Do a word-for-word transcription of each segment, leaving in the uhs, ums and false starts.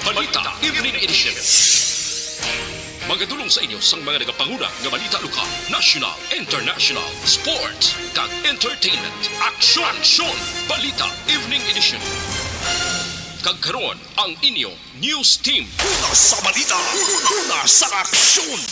Balita Evening Edition. Magadulong sa inyo sang mga nagapanguna nga balita lokal, national, international, sports, kag entertainment. Aksyon! Aksyon! Balita Evening Edition. Kag karon, ang inyo news team. Una sa balita, una sa aksyon.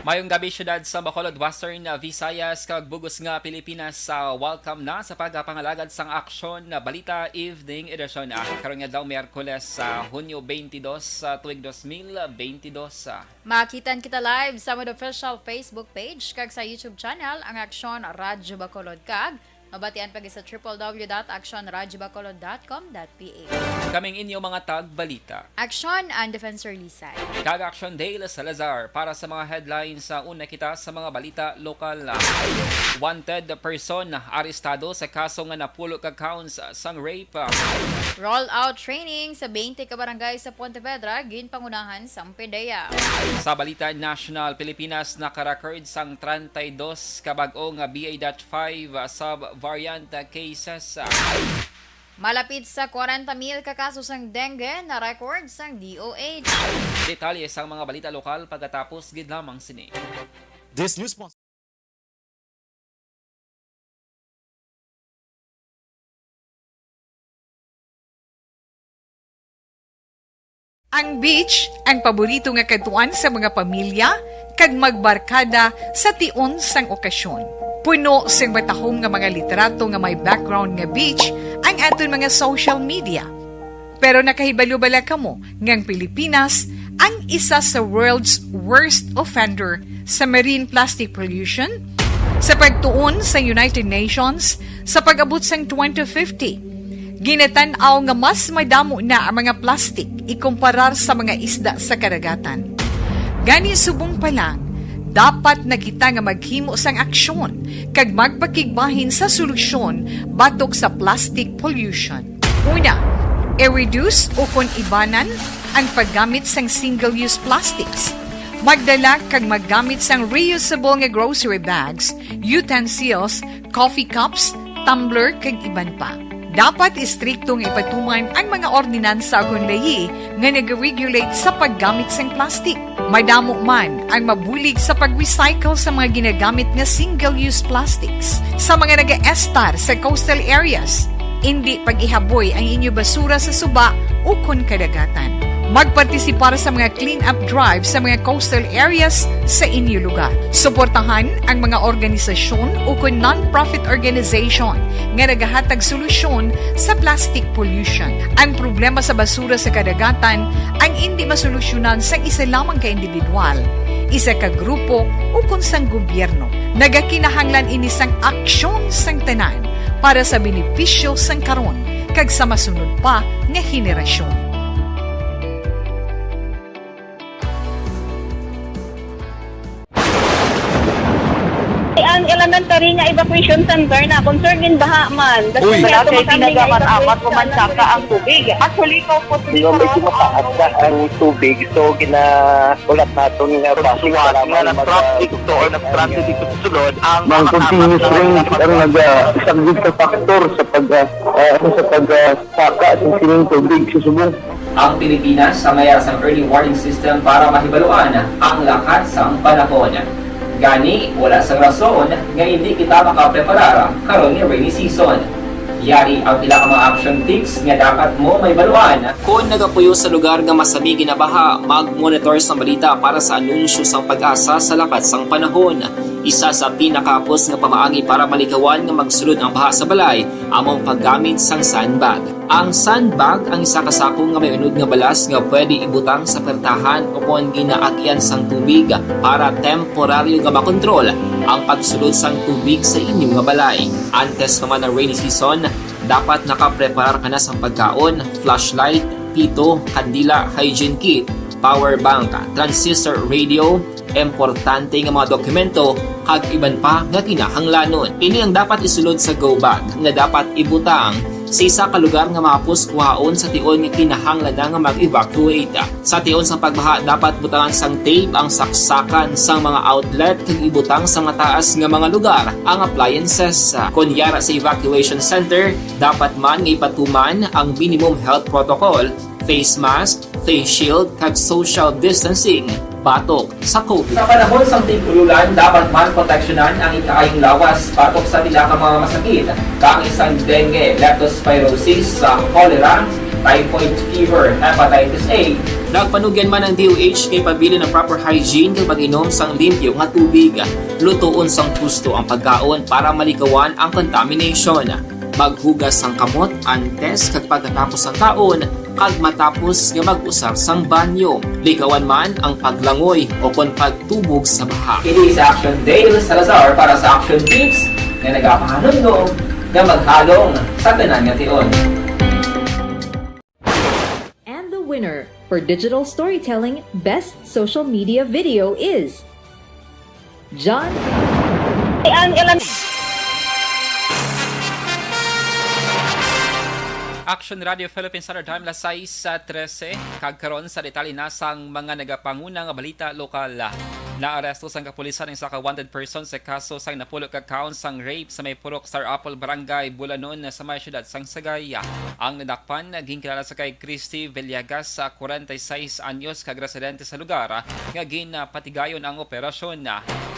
Mayong gabi, syudad sa Bacolod, Western Visayas, kag bug-os nga Pilipinas. Sa welcome na sa pagpangalagad sang Aksyon na Balita Evening Edition. Ah, karon nga daw, Miyerkules, sa Hunyo twenty-two, sa tuig dos mil twenty-two. Ah, Makitan kita live sa amon official Facebook page kag sa YouTube channel, ang Aksyon Radyo Bacolod, kag mabatian pa gid sa triple W dot aksyon radyo bacolod dot com dot P H. Kaming inyo mga tagbalita. Aksyon, ang Defensor Lisay. Kag Aksyon, Dale Salazar. Para sa mga headlines, sa una kita sa mga balita lokal. Wanted person arestado sa kaso nga napulo ka counts sang rape. Roll out training sa twenty ka barangay sa Pontevedra, ginpangunahan sang PDEA. Sa balita national, Pilipinas nakarecord sang treinta y dos ka bag-o nga B A dot five subvariant cases. Malapit sa kwarenta mil ka kaso sang dengue na record sang D O H. Detalye sang mga balita lokal pagkatapos gid lamang sini. This news Ang beach, ang paborito nga kadtuan sa mga pamilya kag magbarkada sa tion sang okasyon. Puno sing matahom nga mga litrato nga may background nga beach ang aton mga social media. Pero nakahibalo bala kamo nga ang Pilipinas ang isa sa world's worst offender sa marine plastic pollution? Sa pagtuon sa United Nations, sa pag-abot sang twenty fifty, ginatan-aw nga mas madamo na ang mga plastik ikumparar sa mga isda sa kadagatan. Gani, subong pa lang, dapat na kita nga maghimo sang aksyon kag magpakigbahin sa solusyon batok sa plastic pollution. Una, i-reduce ukon ibanan ang paggamit sang single-use plastics. Magdala kag maggamit sang reusable nga grocery bags, utensils, coffee cups, tumbler, kag iban pa. Dapat istrikto nga ipatuman ang mga ordinansa ukon layi nga nag-regulate sa paggamit sang plastic. Madamo man ang mabulig sa pag-recycle sa mga ginagamit nga single-use plastics. Sa mga nagaestar sa coastal areas, indi pag-ihaboy ang inyo basura sa suba ukon kadagatan. Magpartisipar sa mga clean-up drive sa mga coastal areas sa inyo lugar. Suportahan ang mga organisasyon ukon non-profit organization nga nagahatag solusyon sa plastic pollution. Ang problema sa basura sa kadagatan ang indi masolusyonan sang isa lamang ka individual, isa ka grupo, ukon sang gobyerno. Nagakinahanglan ini sang aksyon sang tanan para sa benepisyo sang karon kag sa masunod pa nga henerasyon. Ang elementary nga evacuation center na concern in baha man. Uy. Wala kay tinaga man, amat ko man saka ang tubig. Actually, ko po. Di ba, medyo mataas na ang tubig, so ginahulat naton nga basi nga nag-traffic to or nag-transit dito sa sulod ang mga continuous rain ang nagasaglit sa factor sa pag, ah, ah, sa pag, ah, saka sa sining tubig sa subong. Ang Pilipinas sa mayar sang early warning system para mahibaluan ang lakat sang panahon. Gani, wala sang rason nga indi kita makapreparar karon nga rainy season. Yari ang pila ka mga action tips nga dapat mo mahibaluan. Kon nagapuyo sa lugar nga masami ginabaha, mag-monitor sang balita para sa anunsyo sang PAGASA sa lakat sang panahon. Isa sa pinakahapos nga pamaagi para malikawan nga magsulod ang baha sa balay amo ang paggamit sang sandbag. Ang sandbag ang isa ka sako nga may unod nga balas nga pwede ibutang sa pertahan ukon ginaagyan sang tubig para temporaryo nga makontrol ang pagsulod sang tubig sa inyo nga balay. Antes pa man ang rainy season, dapat nakapreparar ka na sang pagkaon, flashlight, pito, kandila, hygiene kit, power bank, transistor radio, importante nga mga dokumento, kag iban pa nga kinahanglanon. Ini ang dapat isulod sa go bag nga dapat ibutang Sa isa ka lugar nga mahapos kuhaon sa tion nga kinahanglan na nga mag-evacuate. Sa tion sang pagbaha, dapat butangan sang tape ang saksakan sang mga outlet kag ibutang sa mataas nga mga lugar ang appliances. Kon yara sa evacuation center, dapat man nga ipatuman ang minimum health protocol, face mask, face shield, kag social distancing batok sa COVID. Sa panahon sang tig-ululan, dapat man proteksyonan ang ikaayong lawas batok sa pila ka mga masakit, kaangay sang dengue, leptospirosis, sa cholera, typhoid fever, hepatitis A. Nagpanugyan man ang D O H nga ipabilin ang proper hygiene kag pag-inom sang limpyo nga tubig. Lutoon sang husto ang pagkaon para malikawan ang contamination. Maghugas sang kamot antes kag pagkatapos sang kaon, kag matapos nga mag-usar sang banyo. Likawan man ang paglangoy o kon pagtubog sa baha. Kini si Action Dale Salazar para sa Action Tips nga nagapahanumdom nga maghalong sa tanan nga tion. And the winner for digital storytelling best social media video is John. Ang ilan Action Radio Philippines Standard Time, las sais sa trese. Kag karon sa detalye na sang mga nagapanguna nga balita lokal. Naaresto sang kapulisan ang isa ka wanted person sa kaso sang napulo ka counts sang rape sa may Purok Star Apple, Barangay Bulanon, sa may siyudad sang Sagay. Ang nadakpan, ginkilala sa kay Christy Villegas, sa kwarenta y seis anyos, kag residente sa lugar, nga ginpatigayon ang operasyon.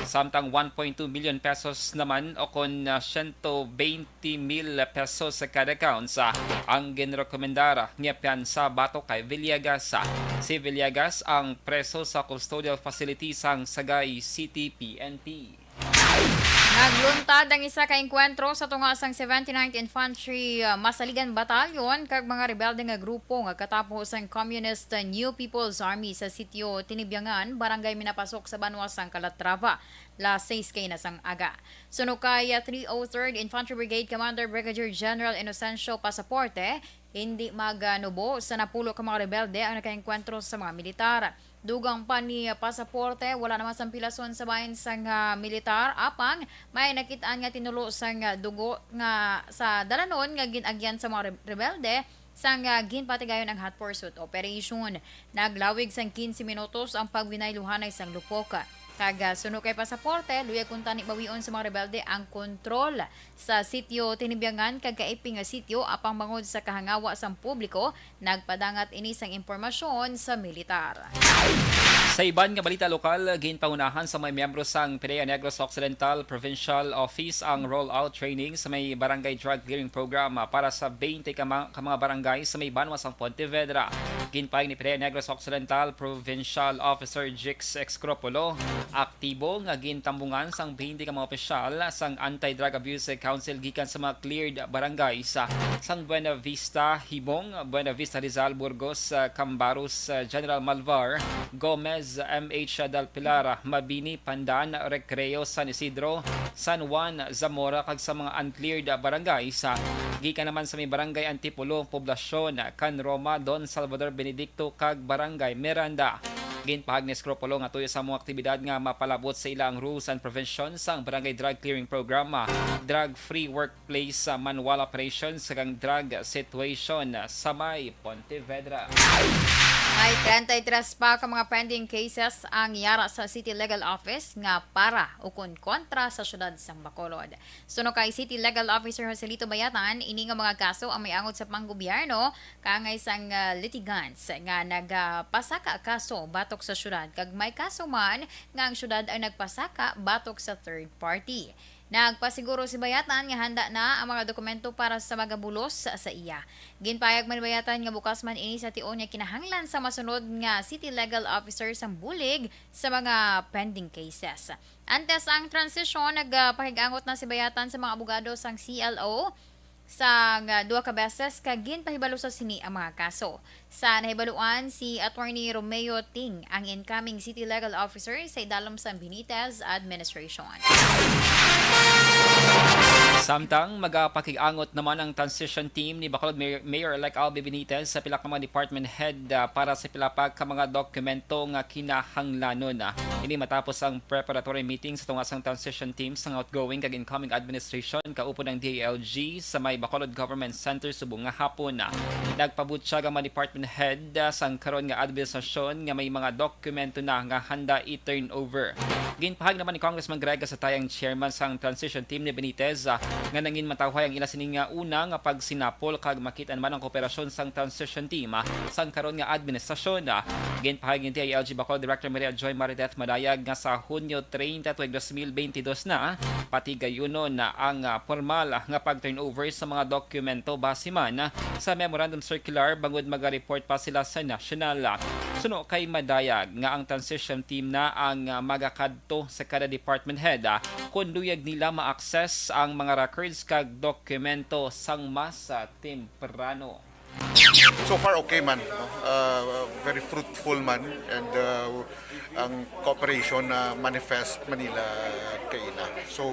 Samtang one point two million pesos naman, o kon, ah, siyento beinte mil pesos sa kada counts, ah, ang ginrekomendar nga piyansa batok kay Villegas. Si Villegas ang preso sa custodial facility sang Sagay City P N P. Nagluntad ang isa ka engkwentro sa tunga sang seventy-ninth Infantry, ah, Masaligan Battalion kag mga rebelde nga grupo nga katapo sang Communist New People's Army sa sitio Tinibiangan, Barangay Minapasok sa banwa sang Calatrava, las sais kaina sang aga. Suno kay, ah, three oh third Infantry Brigade Commander Brigadier General Inocencio Pasaporte, hindi maganubo sa napulo ka mga rebelde ang nakaengkwentro sa mga militar. Dugang pa ni Pasaporte, wala naman sang pilason sa bahin sang, ah, militar, apang may nakit-an nga tinulo sang, ah, dugo nga sa dalanon nga gin-agyan sa mga re-, rebelde sang, ah, ginpatigayon ang hot pursuit operation. Naglawig sang quince minutos ang pagwinay-luhanay sang lupok. Kag, ah, suno kay Pasaporte, luyag kuntani bawion sa mga rebelde ang kontrol sa sitio Tinibiangan kag kaiping nga sitio, apang bangod sa kahangawa sang publiko, nagpadangat ini sang impormasyon sa militar. Sa iban nga balita lokal, ginpangunahan sa mga miyembro sang PDEA Negros Occidental Provincial Office ang rollout training sa may Barangay Drug Clearing Program para sa twenty ka ma-, ka mga barangay sa may banwa sang Pontevedra. Ginpahayag ni PDEA Negros Occidental Provincial Officer Jix Excropulo, aktibo nga gintambungan sang twenty ka mga opisyal sang Anti-Drug Abuse Council gikan sa mga cleared barangays, ah, sang Buena Vista Hibong, Buena Vista Rizal, Burgos, ah, Cambarus, ah, General Malvar, Gomez, M H Del Pilar, Mabini, Pandan, Recreo, San Isidro, San Juan, Zamora, kag sa mga uncleared barangays, ah, gikan naman sa may Barangay Antipolo, Poblacion, Can Roma, Don Salvador Benedicto, kag Barangay Miranda. Ginpahayag ni Escropulo nga tuyo sa mga aktibidad nga mapalabot sa ila ang rules and prevention sang Barangay Drug Clearing Program, ah, Drug Free Workplace, ah, Manual Operations, kag ang Drug Situation, ah, sa may Pontevedra. May treinta y tres pa ka mga pending cases ang yara sa City Legal Office nga para ukon kontra sa siyudad sang Bacolod. Suno kay City Legal Officer Joselito Bayatan, ini nga mga kaso ang may angot sa panggobyerno, kaangay sang, ah, litigants nga nagapasaka kaso batok sa siyudad, kag may kaso man nga ang siyudad ang nagpasaka batok sa third party. Nagpasiguro si Bayatan nga handa na ang mga dokumento para sa magabulos sa iya. Ginpahayag man ni Bayatan nga bukas man ini sa tion nga kinahanglan sa masunod nga City Legal Officer sang bulig sa mga pending cases. Antes ang transisyon, nagpakig-angot na si Bayatan sa mga abogado sang C L O sang, ah, duha ka beses, kag ginpahibalo sa sini ang mga kaso. Sa nahibaluan, si Attorney Romeo Ting ang incoming City Legal Officer sa idalom sang Benitez administration. Samtang magapakig-angot naman ang transition team ni Bacolod Mayor, Mayor-elect Albi Benitez sa pila ka mga department head, ah, para sa pila pa ka mga dokumento nga kinahanglanon. Ah, ini matapos ang preparatory meeting sa tunga sang transition team sang outgoing kag incoming administration kaupod ang D I L G sa may Bacolod Government Center subong nga hapon. Ah, nagpabutyag ang mga department head, ah, sang karon nga administrasyon nga may mga dokumento na nga handa i-turnover. Ginpahayag naman ni Congressman Greg Satay, ang chairman sang transition team ni Benitez, ah, nga nangin matawhay ang ila sini nga una nga pagsinapol kag makit-an man ang kooperasyon sang transition team, ah, sang karon nga administrasyon. Ah, ginpahayag ni D I L G Bacolod Director Maria Joy Marideth Madayag nga sa Hunyo treinta tuig dos mil bentidós na, patigayunon na ang, ah, pormal, ah, nga pag-turnover sa mga dokumento base man, ah, sa memorandum circular bangod maga-report pa sila sa national. Ah, suno kay Madayag nga ang transition team na ang, ah, magakadto sa kada department head, ah, kon luyag nila ma-access ang mga records kag dokumento sang mas, ah, temprano. So far, okay man, no? Uh, very fruitful man, and, uh, ang cooperation na manifest man nila kaina. So,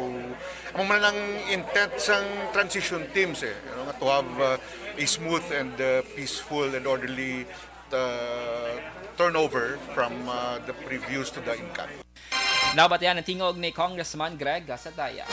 amo man ang intent sang transition teams, eh, you know, to have, uh, a smooth and, uh, peaceful and orderly, uh, turnover from, uh, the previous to the incoming. Nabatian ang tingog ni Congressman Greg Satay.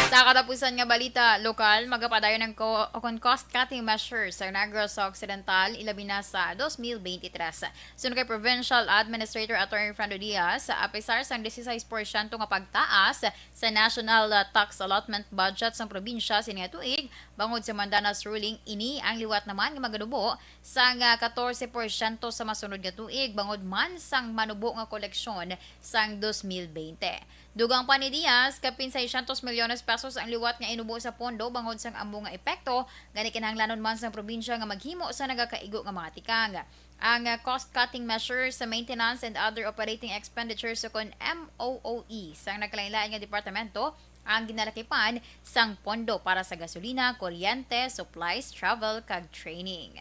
Sa katapusan nga balita lokal, magapadayon ang co-, o kon cost-cutting measures sa Negros Occidental, ilabi na sa dos mil beintitrés. Suno kay Provincial Administrator Attorney Fernando Diaz, apisar sang dieciséis porsyento nga pagtaas sa national, uh, tax allotment budget sang probinsya sini nga tuig, bangod sa mandanas ruling, ini ang liwat naman nga maganubo sang, ah, katorse porsyento sa masunod nga tuig, bangod man sang manubo nga koleksyon sang dos mil bente. Dugang pa ni Diaz, kapin seiscientos milyones pesos ang liwat nga inubo sa pondo bangod sang amo nga epekto, gani kinahanglanon man sang probinsya nga maghimo sa nagakaigo nga mga tikang. Ang, ah, cost-cutting measures sa maintenance and other operating expenditures, o kon M O O E, sang nagkalain-lain nga departamento ang ginalakipan sang pondo para sa gasolina, kuryente, supplies, travel, kag training.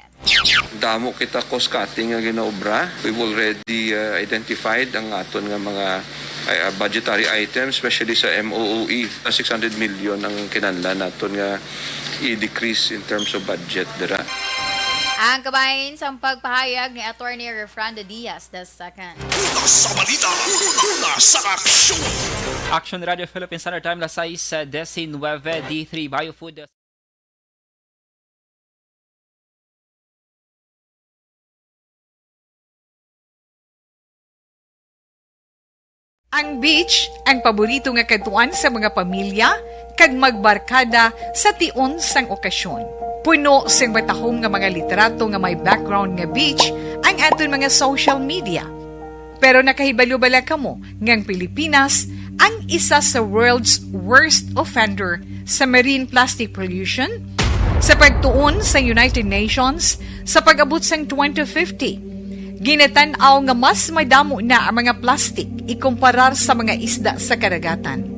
Damo kita cost cutting nga ginaobra. We've already, uh, identified ang aton nga mga, uh, budgetary items, especially sa M O O E. Six hundred million ang kinahanglan naton nga i-decrease in terms of budget dira. Ang kabahin sang pagpahayag ni Attorney Refrando Diaz the second. Una sa balita, una sa aksyon. Action Radio Philippine Standard Time, las sais, eh, diecinueve, D three Biofood. Ang beach, ang paborito nga kadtuan sa mga pamilya, kag magbarkada sa tion sang okasyon. Puno sing matahom nga mga litrato nga may background nga beach ang aton mga social media. Pero nakahibalo bala kamo nga ang Pilipinas ang isa sa world's worst offender sa marine plastic pollution? Sa pagtuon sa United Nations, sa pag-abot sang twenty fifty, ginatan-aw nga mas madamo na ang mga plastik ikumparar sa mga isda sa kadagatan.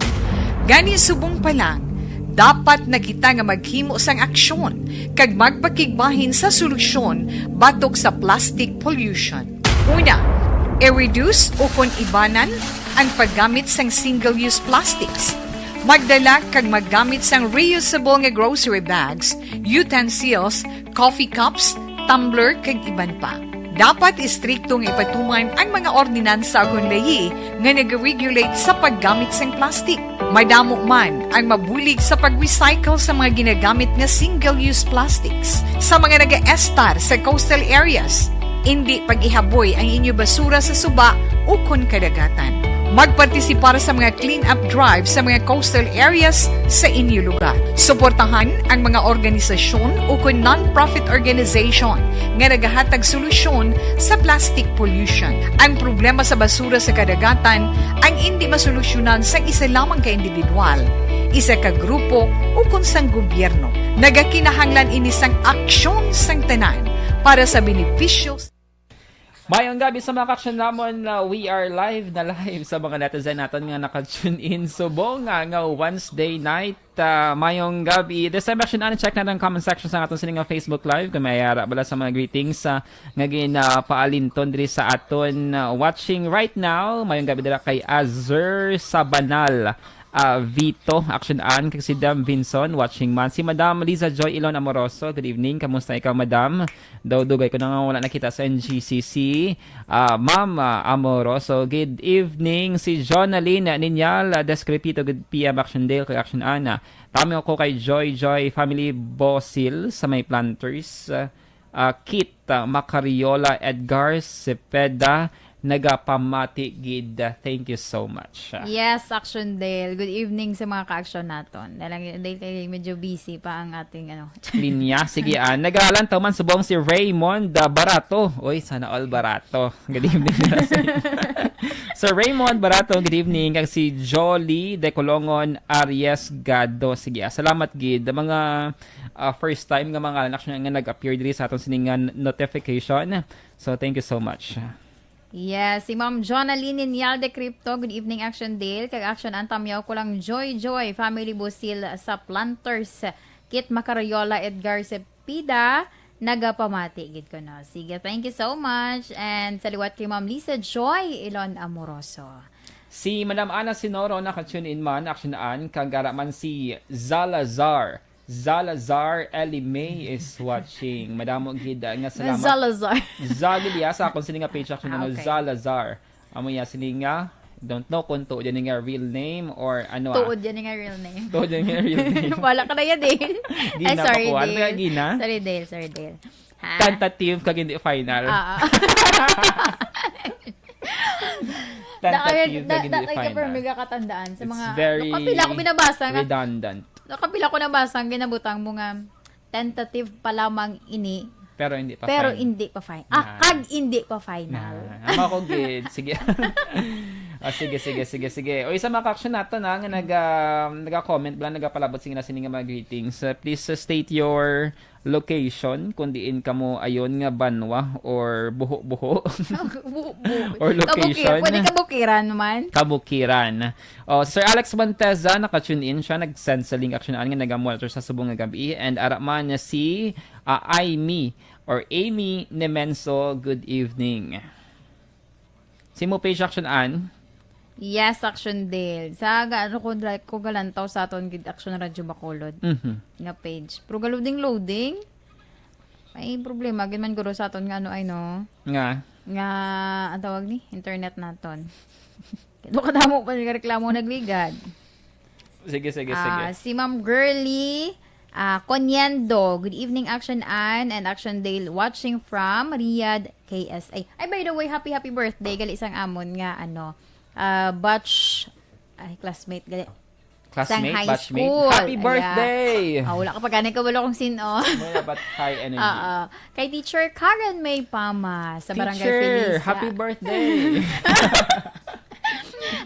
Gani, subong pa lang, dapat na kita nga maghimo sang aksyon kag magpakigbahin sa solusyon batok sa plastic pollution. Una, i-reduce o kon ibanan ang paggamit sang single-use plastics. Magdala kag maggamit sang reusable nga grocery bags, utensils, coffee cups, tumbler, kag iban pa. Dapat istrikto nga ipatuman ang mga ordinansa kon layi nga nag-regulate sa paggamit sang plastic. Madamo man ang mabulig sa pag-recycle sa mga ginagamit nga single-use plastics sa mga nagaestar sa coastal areas. Indi pag-ihaboy ang inyo basura sa suba ukon kadagatan. Magpartisipar sa mga clean-up drive sa mga coastal areas sa inyo lugar. Suportahan ang mga organisasyon ukon non-profit organization nga nagahatag solusyon sa plastic pollution. Ang problema sa basura sa kadagatan ang indi masolusyonan sang isa lamang ka individual, isa ka grupo, ukon sang gobyerno. Nagakinahanglan ini sang aksyon sang tanan para sa benepisyo. Mayong gabi sa mga ka-action namon. Uh, we are live na live sa mga netizen naton nga naka-tune in subong nga, nga Wednesday night. Uh, mayong gabi. This time, action, ano, check na ang comment section sa aton sini nga Facebook Live. Kung may ara bala sa mga greetings, uh, nga gin, uh, paalinton diri sa aton, uh, watching right now. Mayong gabi dira kay Azur Sabanal. ah, Vito, Action Ann, kag si Dam Vinson, watching man. Si Madam Liza Joy Ilon Amoroso, good evening. Kamusta ikaw, Madam? Daw dugay ko na nga wala nakita sa N G C C. Ah, Ma'am, ah, Amoroso, good evening. Si Jonalyn Ninyal, ah, Descrepito, good P M, Action Dale, kag Action Ann. Tami ako kay Joy Joy Family Bosil sa may Planters. Ah, ah, Kit, ah, Macariola, Edgar, Cepeda, nagapamati gid. Thank you so much. Ah. Yes, Action Dale. Good evening sa mga ka-action naton. Dahil, dahil kay medyo busy pa ang ating, ano. Linya. Sige, ah, nagalantaw man subong si Raymond, ah, Barato. Uy, sana all Barato. Good evening. Sir Raymond Barato, good evening. Kag si Jolly de Colongon Arias Gado. Sige, ah, salamat gid. Mga, ah, first time nga mga anak nga nag-appear diri sa aton sining nga notification. So, thank you so much. Yes, si Ma'am Jonalyn Ninyal de Crypto, good evening, Action Dale. Kag Action Ann, tamyaw ko lang, Joy Joy, Family Busil sa Planters, Kit Macariola, Edgar Cepeda, nagapamati gid ko, no. Sige, thank you so much. And sa liwat kay Ma'am Lisa Joy Ilon Amoroso. Si Madam Ana Sinoro naka-tune in man, Action Ann, kag ara man si Zalazar. Zalazar Eli May is watching. Madamo gid, ah, nga salamat. Zalazar. Zagil ya sa akon sini nga page, Action, Ah, ano, okay. Zalazar. Amo ya sini nga, don't know kung tuod yan nga real name or ano, ah. Tuod yan nga real name. Tuod yan nga real name. Wala ka na yan, Dale. Ay, Gina sorry, pa ko. Ano Dale. Kaya, Gina? Sorry, Dale. Sorry, Dale. Ha? Tentative kag hindi final. Oo. Tentative Da-, kag da-, hindi da-, final. Pero may kakatandaan sa It's mga, very nakapila ko binabasa nga, redundant. Nakapila ko nabasa ang ginabutang mo nga tentative pa lamang ini, Pero hindi pa pero final. Hindi pa final. Ah, Na. Kag hindi pa final. Na. Amo ko gid. Sige. Ah, sige, sige, sige, sige. O, isa mga ka-action nato na nga nag, ah, naga-comment bala, nagapalabot sing na sini nga mga greetings. Uh, please, uh, state your location kung diin kamo ayon nga banwa or buho-buho. Buho-buho. Or location. Kabukir-, pwede kabukiran man. Kabukiran. Oh, Sir Alex Monteza, naka-tune in siya. Nag-send sa link, Action Ann, nga naga-monitor sa subong nga gabi. And ara man si, ah, Aimee or Amy Nemenso, good evening. Si mo page, Action Ann? Yes, Action Dale. Sa ga-, ano ko, like, ko galantaw sa aton gid Action Radyo Bacolod Mhm. nga page. Pero ga-loading, loading. May problema gid man guro sa aton nga ano ay, no? Nga? Nga, ang tawag ni, internet naton. Kaya kadamo pa nga reklamo nagligad. Sige, sige, Ah, sige. Si Ma'am Girly, ah, Coniendo. Good evening, Action Ann and Action Dale. Watching from Riyadh, K S A. Ay, by the way, happy, happy birthday gali sang amon nga, ano, ah, batch, ay, classmate gali. Classmate, Sang high batchmate. School. Happy Ayan. Birthday! Ah, wala ka pa gani kabalo kung sino. Wala, but high energy. Oo. Kay Teacher Karen May Pama sa Barangay Teacher, Felicia. Happy birthday!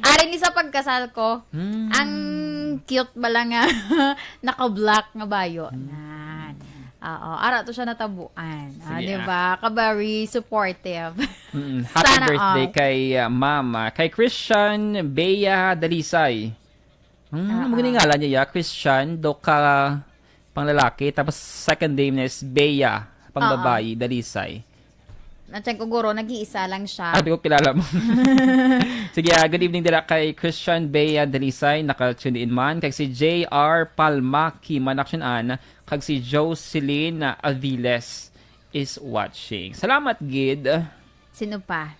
Ari ni sa pagkasal ko, Hmm. ang cute bala nga naka-black nga bayo. Hmm. Nan. Oo, ara to siya natabuan. Ah, Sige, di ah. Ba? Ka very supportive. Mm, happy Sana birthday all. Kay, uh, Ma'am, uh, kay Christian Bea Dalisay. Hmm, Ah, ano mo ah. Ngalan niya, ya? Christian, do ka pang lalaki, tapos second name is Bea, pang Ah, ah. Babayi, Dalisay. Natyan ko, guro, nag-iisa lang siya. Ah, di ko kilala mo. Sige, ah, good evening dira kay Christian Bea Dalisay, naka-tune in man. Kag si J R Palmaki, man, Action Ann, kag si Jocelyn Aviles is watching. Salamat, gid. Sino pa?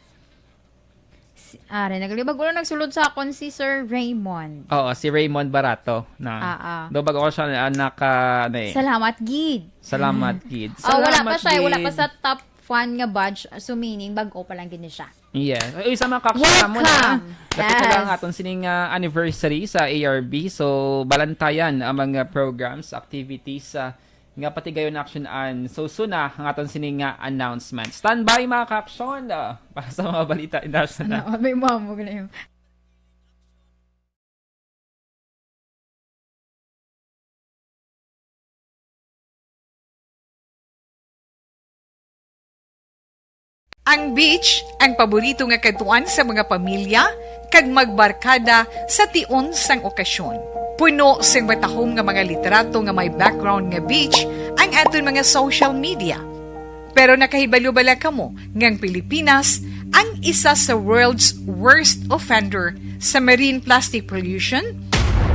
Si, are, nagalibag ulo nagsulod sa akon si Sir Raymond. Oo, si Raymond Barato, na. Ah, ah. Do bago ko siya, ah, naka, ano eh. Salamat, gid. Salamat, gid. Oh, wala pa Salamat, siya, wala pa gid. Sa top one nga badge, so meaning, bago pa lang gid ni siya. Yes. Uy, sa mga ka-action mo na, Welcome. Dapit na lang Yes. Aton sining, ah, anniversary sa A R B. So, balantayan ang mga programs, activities, ah, nga patigayon na Action Ann. So, soon na ang aton sining nga announcement. Standby, mga ka-action, ah, para sa mga balita international. Ano, may mamo ko na yun. Ang beach, ang paborito nga kadtuan sa mga pamilya, kag magbarkada sa tion sang okasyon. Puno sing matahom nga mga litrato nga may background nga beach ang aton mga social media. Pero nakahibalo bala kamo nga ang Pilipinas ang isa sa world's worst offender sa marine plastic pollution?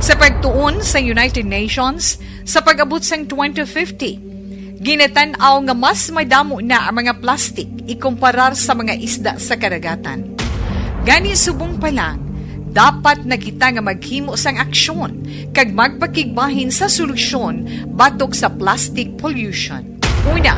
Sa pagtuon sa United Nations, sa pag-abot sang twenty fifty, ginatan-aw nga mas madamo na ang mga plastik ikumparar sa mga isda sa kadagatan. Gani, subong pa lang, dapat na kita nga maghimo sang aksyon kag magpakigbahin sa solusyon batok sa plastic pollution. Una,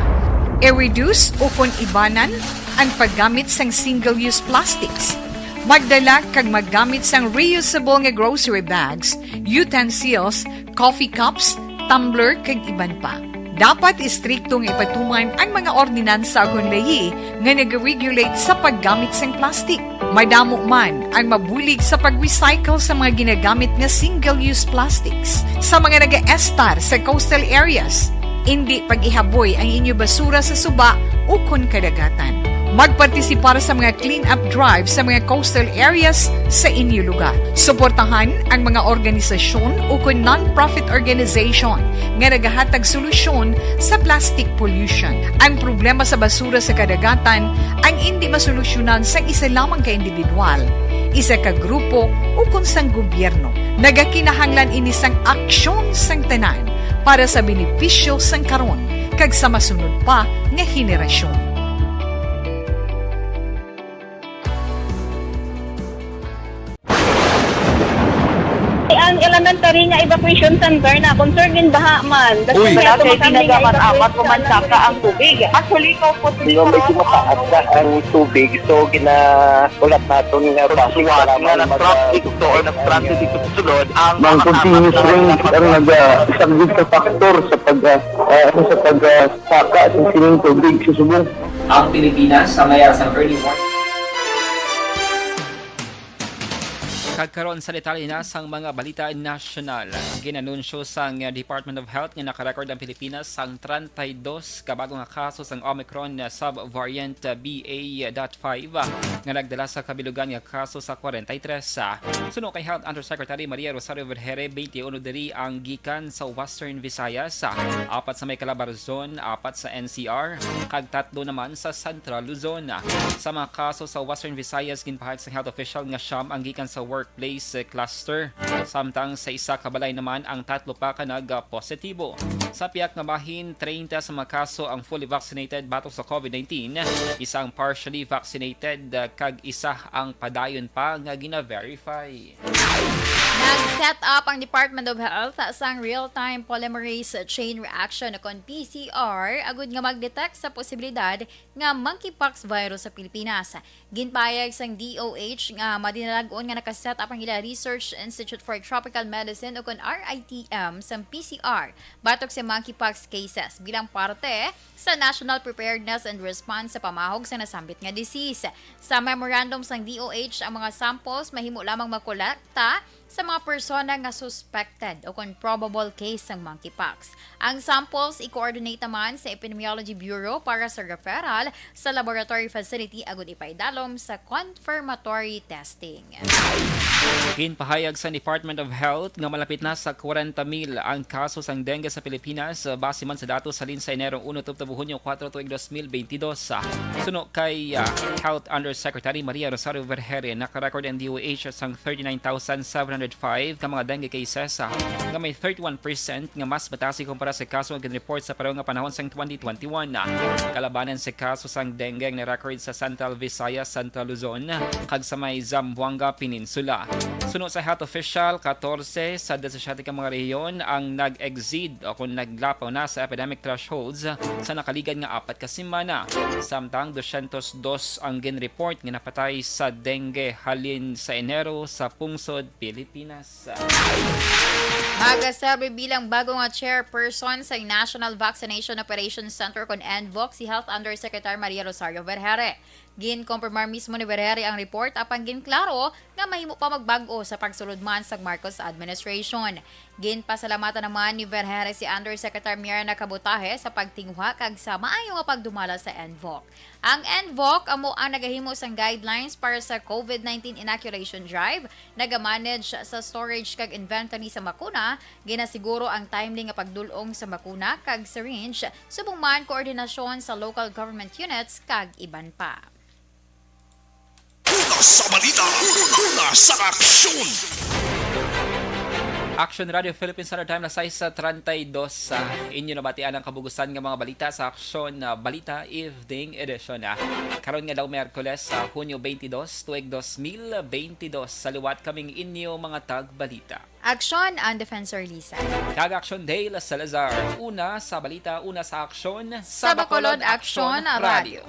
i-reduce ukon ibanan ang paggamit sang single-use plastics. Magdala kag maggamit sang reusable nga grocery bags, utensils, coffee cups, tumbler, kag iban pa. Dapat istrikto nga ipatuman ang mga ordinansa kon layi nga nag-regulate sa paggamit sang plastic. Madamo man ang mabulig sa pag-recycle sa mga ginagamit nga single-use plastics. Sa mga nagaestar sa coastal areas, indi pag-ihaboy ang inyo basura sa suba ukon kadagatan. Magpartisipar sa mga clean-up drive sa mga coastal areas sa inyo lugar. Suportahan ang mga organisasyon ukon non-profit organization nga nagahatag solusyon sa plastic pollution. Ang problema sa basura sa kadagatan ang indi masolusyonan sang isa lamang ka individual, isa ka grupo, ukon sang gobyerno. Nagakinahanglan ini sang aksyon sang tanan para sa benepisyo sang karon kag sa masunod pa nga henerasyon. Ang elementary nga evacuation center na concern gin baha man. Uy. Wala kay tinaga man, amat ko man saka ang tubig. Actually, ko po. Di ba, medyo mataas na ang tubig, so ginahulat naton nga bus nga nag-traffic to or nag-transit dito sa sulod ang mga continuous rain ang nag-, ah, isa gid sa factor sa pag, ah, ah, ano, sa pag, ah, saka sa sining tubig sa subong. Ang Pilipinas sa mayar sang early warning. Kag karon sa detalye na sang mga balita nasyonal. Ginanunsyo sang Department of Health nga nakarecord ang Pilipinas sang treinta y dos ka bago nga kaso sang Omicron subvariant B A dot five nga nagdala sa kabilugan nga kaso sa kwarenta y tres. Suno kay Health Undersecretary Maria Rosario Vergeire, twenty-one diri ang gikan sa Western Visayas, apat sa may Calabarzon, apat sa N C R, kag tatlo naman sa Central Luzon. Sa mga kaso sa Western Visayas, ginpahayag sang health official nga siyam ang gikan sa workplace cluster, samtang sa isa ka balay naman ang tatlo pa ka nag-positibo. Sa pihak nga bahin, treinta sa mga kaso ang fully vaccinated batok sa COVID nineteen, isa ang partially vaccinated, kag isa ang padayon pa nga gina-verify. Nag-set up ang Department of Health sang real-time polymerase chain reaction o kon P C R agud nga mag-detect sa posibilidad nga monkeypox virus sa Pilipinas. Ginpahayag sang D O H nga madinalag-on nga naka-set up ang ila Research Institute for Tropical Medicine o kon R I T M sang P C R batok sa monkeypox cases bilang parte sa National Preparedness and Response sa pamahog sa nasambit nga disease. Sa memorandum sang D O H, ang mga samples mahimo lamang makolekta sa mga persona nga suspected o kon probable case sang monkeypox. Ang samples i-coordinate naman sa Epidemiology Bureau para sa referral sa laboratory facility agud ipaidalom sa confirmatory testing. Ginpahayag sa Department of Health nga malapit na sa kwarenta mil ang kaso sang dengue sa Pilipinas, base man sa datos halin sa Enero uno tubtob Hunyo kuwatro tuig dos mil beintidos. Suno kay, ah, Health Undersecretary Maria Rosario Vergeire, nakarecord ang D O H sang thirty-nine thousand seven hundred five ka mga dengue cases, ah, nga may thirty-one percent nga mas mataas kumpara sa kaso nga gin-report sa pareho nga panahon sang twenty twenty-one. Kalabanan sa kaso sang dengue ang na-record sa Central Visayas, Central Luzon, kag sa may Zamboanga Peninsula. Suno sa health official, katorse sa disisiete ka mga rehiyon ang nag-exceed o kon naglapaw na sa epidemic thresholds sa nakaligad nga apat ka semana. Samtang dosyentos dos ang gin-report nga napatay sa dengue halin sa Enero sa pungsod Pilipinas. Magaserbi bilang bago nga chairperson sa National Vaccination Operations Center kon NVOC si Health Undersecretary Maria Rosario Vergeire. Ginkompromar mismo ni Vergeire ang report apang ginklaro nga mahimo pa magbag-o sa pagsulod man sang Marcos administration. Ginpasalamatan naman ni Vergeire si Undersecretary Mirna Cabutaje sa pagtinguha kag sa maayo nga pagdumala sa NVOC. Ang NVOC amo ang nagahimo sang guidelines para sa COVID nineteen inoculation drive, nagamanage sa storage kag inventory sa bakuna, ginasiguro ang timely nga pagdul-ong sa bakuna kag syringe, subong man koordinasyon sa local government units kag iban pa. Una sa balita, una sa aksyon. Action Radio Philippines Standard Time, alas sais treinta y dos. Sa inyo nabatian ang kabugusan nga mga balita sa Aksyon na Balita Evening Edition. Ah. Karon nga daw Miyerkules, sa Hunyo twenty-two, tuig dos mil bentidós, sa liwat kaming inyo mga tagbalita. Aksyon ang Defensor Lisa. Kag Action Dale Salazar. Una sa balita, una sa aksyon, Sa Bacolod, Aksyon Radio.